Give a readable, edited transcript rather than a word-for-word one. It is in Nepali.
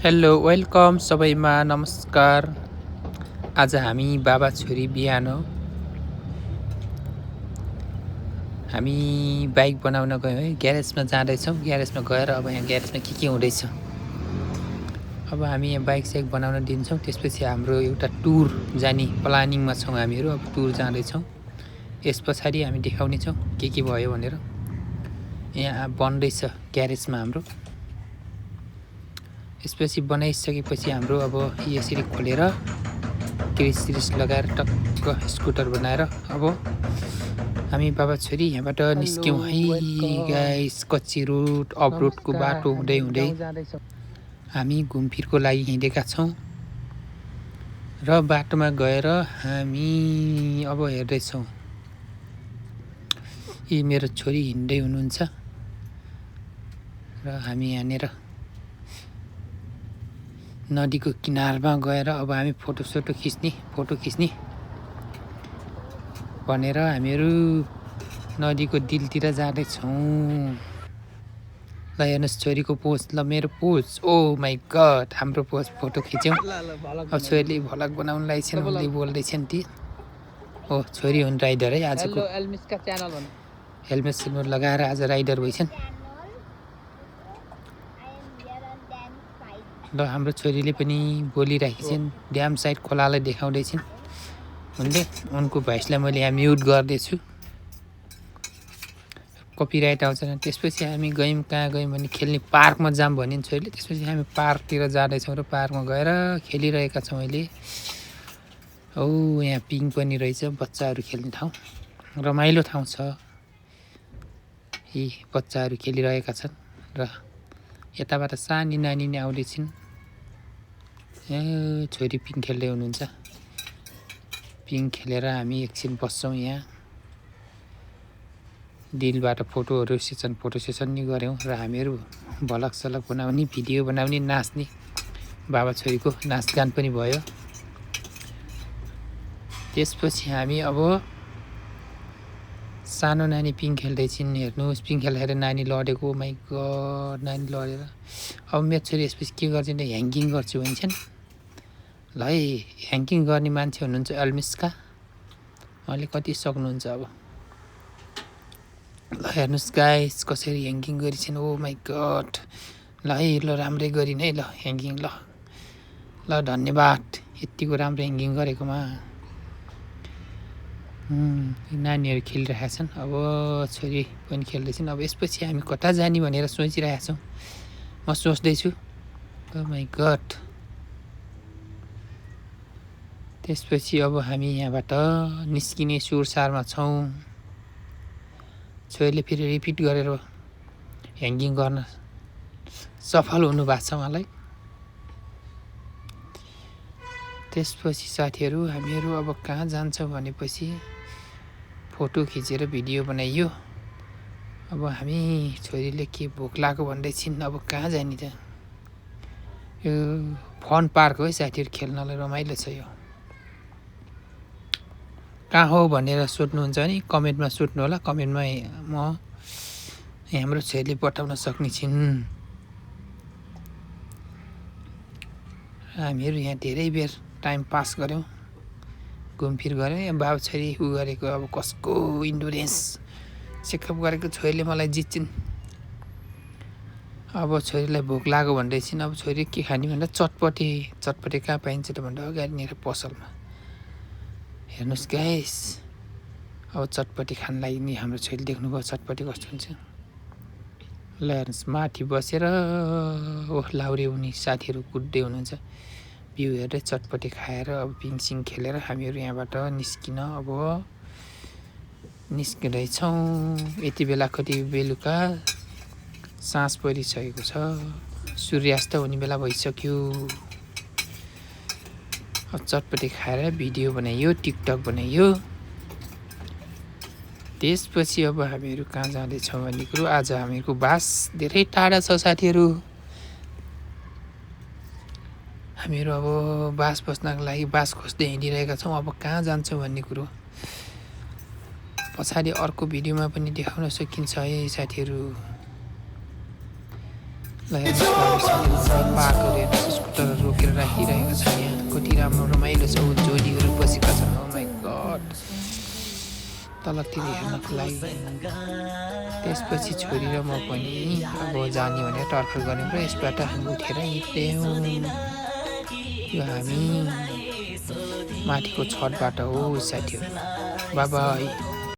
हेलो वेलकम सबैमा नमस्कार। आज हामी बाबा छोरी बिहान हो। हामी बाइक बनाउन गयौँ है, ग्यारेजमा जाँदैछौँ। ग्यारेजमा गएर अब यहाँ ग्यारेजमा के हुँदैछ अब हामी यहाँ बाइक साइक बनाउन दिन्छौँ। त्यसपछि हाम्रो एउटा टुर जाने प्लानिङमा छौँ हामीहरू। अब टुर जाँदैछौँ। यस पछाडि हामी देखाउनेछौँ के भयो भनेर। यहाँ बन्दैछ ग्यारेजमा हाम्रो। यसपछि बनाइसकेपछि हाम्रो अब यसरी खोलेर ग्रिस लगाएर टक्क स्कुटर बनाएर अब हामी बाबा छोरी यहाँबाट निस्क्यौँ है गाइस। कच्ची रोड अफ रोडको बाटो हुँदै हुँदै हामी घुमफिरको लागि हिँडेका छौँ र बाटोमा गएर हामी अब हेर्दैछौँ। यी मेरो छोरी हिँड्दै हुनुहुन्छ र हामी यहाँनिर नदीको किनारमा गएर अब हामी फोटो खिच्ने भनेर हामीहरू नदीको दिलतिर जाँदैछौँ। ल हेर्नुहोस् छोरीको पोज, ल मेरो पोज। ओ माई गड, हाम्रो पोज फोटो खिच्यौँ। अब छोरीले भ्लग बनाउनु लागेछन्, उसले बोल्दैछन् ती। ओ छोरी हुन् राइडर है आजको। हेलमेट सेलमेट लगाएर आज राइडर भइछन्। ल हाम्रो छोरीले पनि बोलिराखेछन्, ड्याम साइड खोलालाई देखाउँदैछन् उनले। उनको भोइसलाई मैले यहाँ म्युट गर्दैछु, कपिराइट आउँछ। त्यसपछि हामी गयौँ, कहाँ गयौँ भने खेल्ने पार्कमा जाऊँ भनिन् छोरीले। त्यसपछि हामी पार्कतिर जाँदैछौँ र पार्कमा गएर खेलिरहेका छौँ अहिले। औ यहाँ पिङ पनि रहेछ, बच्चाहरू खेल्ने ठाउँ, रमाइलो ठाउँ छ। यी बच्चाहरू खेलिरहेका छन् र यताबाट सानी नानी नै आउँदैछिन्। छोरी पिङ खेल्दै हुनुहुन्छ। पिङ खेलेर हामी एकछिन बस्छौँ यहाँ। दिलबाट फोटो सेसन नि गऱ्यौँ र हामीहरू भ्लग सलग बनाउने, भिडियो बनाउने, नाच्ने, बाबा छोरीको नाचगान पनि भयो। त्यसपछि हामी अब सानो नानी पिङ खेल्दैछिन्। हेर्नुहोस्, पिङ खेल्दाखेरि नानी लडेको। माइ गड, नानी लडेर अब मेरो छोरी यसपछि के गर्छन्, ह्याङ्गिङ गर्छु भन्छन्। ल है, ह्याङ्गिङ गर्ने मान्छे हुनुहुन्छ अल्मिस्का, उहाँले कति सक्नुहुन्छ अब। ल हेर्नुहोस् गाइस कसरी ह्याङ्गिङ गरिछन्। ओ माई गड, ल है, ल राम्रै गरिन् है, ल ह्याङ्गिङ। ल धन्यवाद यतिको राम्रो ह्याङ्गिङ गरेकोमा। नानीहरू खेलिरहेका छन्। अब छोरी पनि खेल्दैछन्। अब यसपछि हामी कता जाने भनेर सोचिरहेका छौँ। म सोच्दैछु। ओ माई गड। त्यसपछि अब हामी यहाँबाट निस्किने सुरसारमा छौँ। छोरीले फेरि रिपिट गरेर ह्याङ्गिङ गर्न सफल हुनुभएको छ उहाँलाई। त्यसपछि साथीहरू हामीहरू अब कहाँ जान्छौँ भनेपछि फोटो खिचेर भिडियो बनाइयो। अब हामी छोरीले के भोक लाग्यो भन्दैछिन्। अब कहाँ जाने त? यो फन पार्क हो है साथीहरू, खेल्नलाई रमाइलो छ यो। कहाँ हो भनेर सोध्नुहुन्छ भने कमेन्टमा सोध्नु होला। कमेन्टमा म हाम्रो छोरीले बताउन सक्ने छिन्। हामीहरू यहाँ धेरै बेर टाइम पास गऱ्यौँ, घुमफिर गऱ्यौँ। यहाँ बाबु छोरी उ गरेको अब कसको इन्डुरेन्स चेकअप गरेको छोरीले मलाई जित्छिन्। अब छोरीलाई भोक लाग्यो भन्दैछिन्। अब छोरी के खाने भन्दा चटपटी कहाँ पाइन्छ त भन्दा अगाडिनिर पसलमा। हेर्नुहोस् गाइस, अब चटपटी खान लागि नि हाम्रो छोरीले देख्नुभयो चटपटी कस्तो हुन्छ। ल हेर्नुहोस्, माथि बसेर लाउरे हुने साथीहरू कुद्दै हुनुहुन्छ। भ्यू हेर्दै चटपटी खाएर अब पिङसिङ खेलेर हामीहरू यहाँबाट निस्किन अब निस्किँदैछौँ। यति बेला कति बेलुका साँझ परिसकेको छ, सूर्यास्त हुने बेला भइसक्यो। अब चटपटी खाएर भिडियो बनाइयो, टिकटक बनाइयो। त्यसपछि अब हामीहरू कहाँ जाँदैछौँ भन्ने कुरो। आज हामीहरूको बास धेरै टाढा छ साथीहरू। हामीहरू अब बास बस्नको लागि बास खोज्दै हिँडिरहेका छौँ। अब कहाँ जान्छौँ भन्ने कुरो पछाडि अर्को भिडियोमा पनि देखाउन सकिन्छ है साथीहरू। ल हेर्नुहोस्, पार्कहरू हेर्नुहोस्। राम्रो रमाइलो छ जोडीहरू बसेका छन् ओ माई गड तलतिर हेर्नको लागि त्यसपछि छोरी र म पनि अब जाने भनेर टर्खर गर्ने र यसबाट हामी उठेर हिँड्यौँ यो हामी माथिको छतबाट हो साथीहरू बाबाई